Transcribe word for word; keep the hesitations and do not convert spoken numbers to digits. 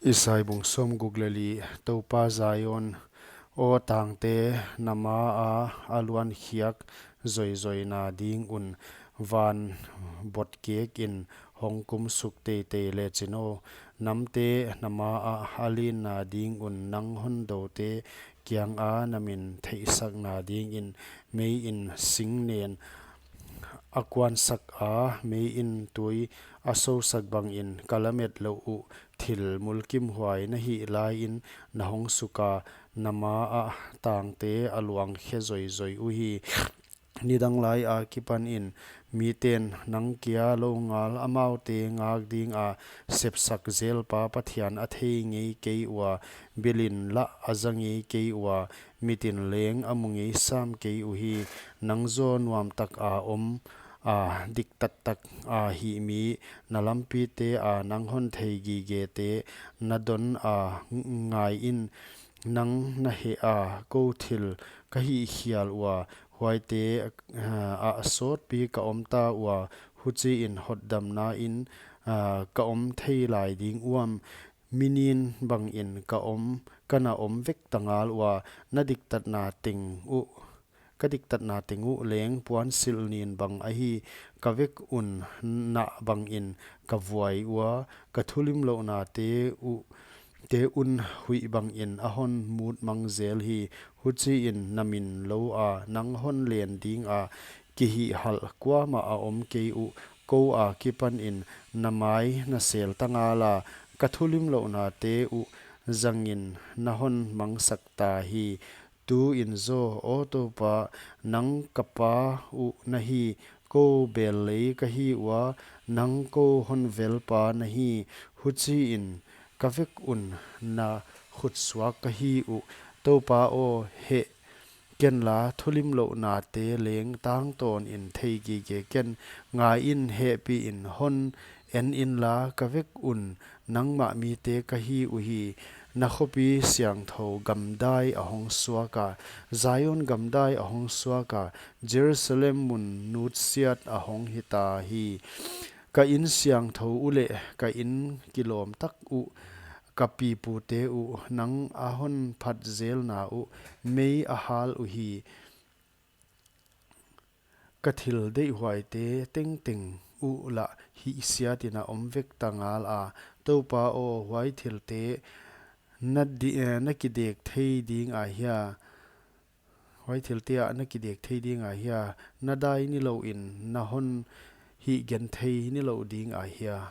Isai bung sawmguk leh li. Toupa Zion, aw tangte, na maa a luankhiak zoizoina ding un, van botkekin hong kumsuk teitei lechin aw. Namte na maa a linna ding un, nang hondoute kianga na min theihsakna dingin, meiin sing nen a kuansak a, meiin tui a sousak bangin ka lamet louh uh. Thil mulkimhuai na hih laiin na hong suka, na maa tangte a luangkhia zoizoi uhi. Nidang lai akipanin miten nang kia lou ngal, amaute ngak dinga sepsak zelpa Pathian a thei ngei kei ua, bilin lah a za ngei kei ua, mitin leng a mu ngei sam kei uhi. Nang zaw nuamtaka om a, diktattak a hih mi, na lampite a nang hon thei gigete na dona ngaiin. Nang na hea kou thil ka hihkhial ua, huaite ah sawtpi ka omta ua, huchiin hotdamnain ah ka om thei lai ding uam? Minin bangin ka om, ka na om vekta ngal ua, na diktatna teng uh, ka diktatna teng uh leng puansilh nin bang ahi. Ka vek un nah bangin ka vuai ua, ka thulimlouhnate uh te un huih bangin a hon mut mang zel hi. Huchiin na min loua nang hon len dinga kihihhalh kuamah a om kei uh. Kou akipanin na mai na selta ngala, ka thulimlouhnate uh zangin na hon mangsakta hi. Tuin zaw, aw Toupa, nang ka pa uh na hi, kou bel lei ka hi ua, nang kou hon velpa na hi. Huchiin ka vek un na khutsuak ka hi uh. Toupa aw, heh kenla, thulimlouhnate leng tangtawnin thei gige ken. Ngaiin, hehpihin hon en inla, ka vek un nangmah mite ka hi uhi. Na khopi siangthou gamdai a hong suaka, Zion gamdai a hong suaka, Jerusalem mun nutsiat a hong hita hi. Ka in siangthou uh leh ka in kilawmtak uh, ka pipute uh, nang a hon phat zelna uh mei a hal uhi. Ka thil deihhuaite tengteng uh lah hihsiatin a om vekta ngala, Toupa aw, huai thilte na di-, eh, na kidek thei ding ahia? Huai thilte ah na kidek thei ding ahia? Na dai nilouin na hon hihgenthei nilou ding ahia?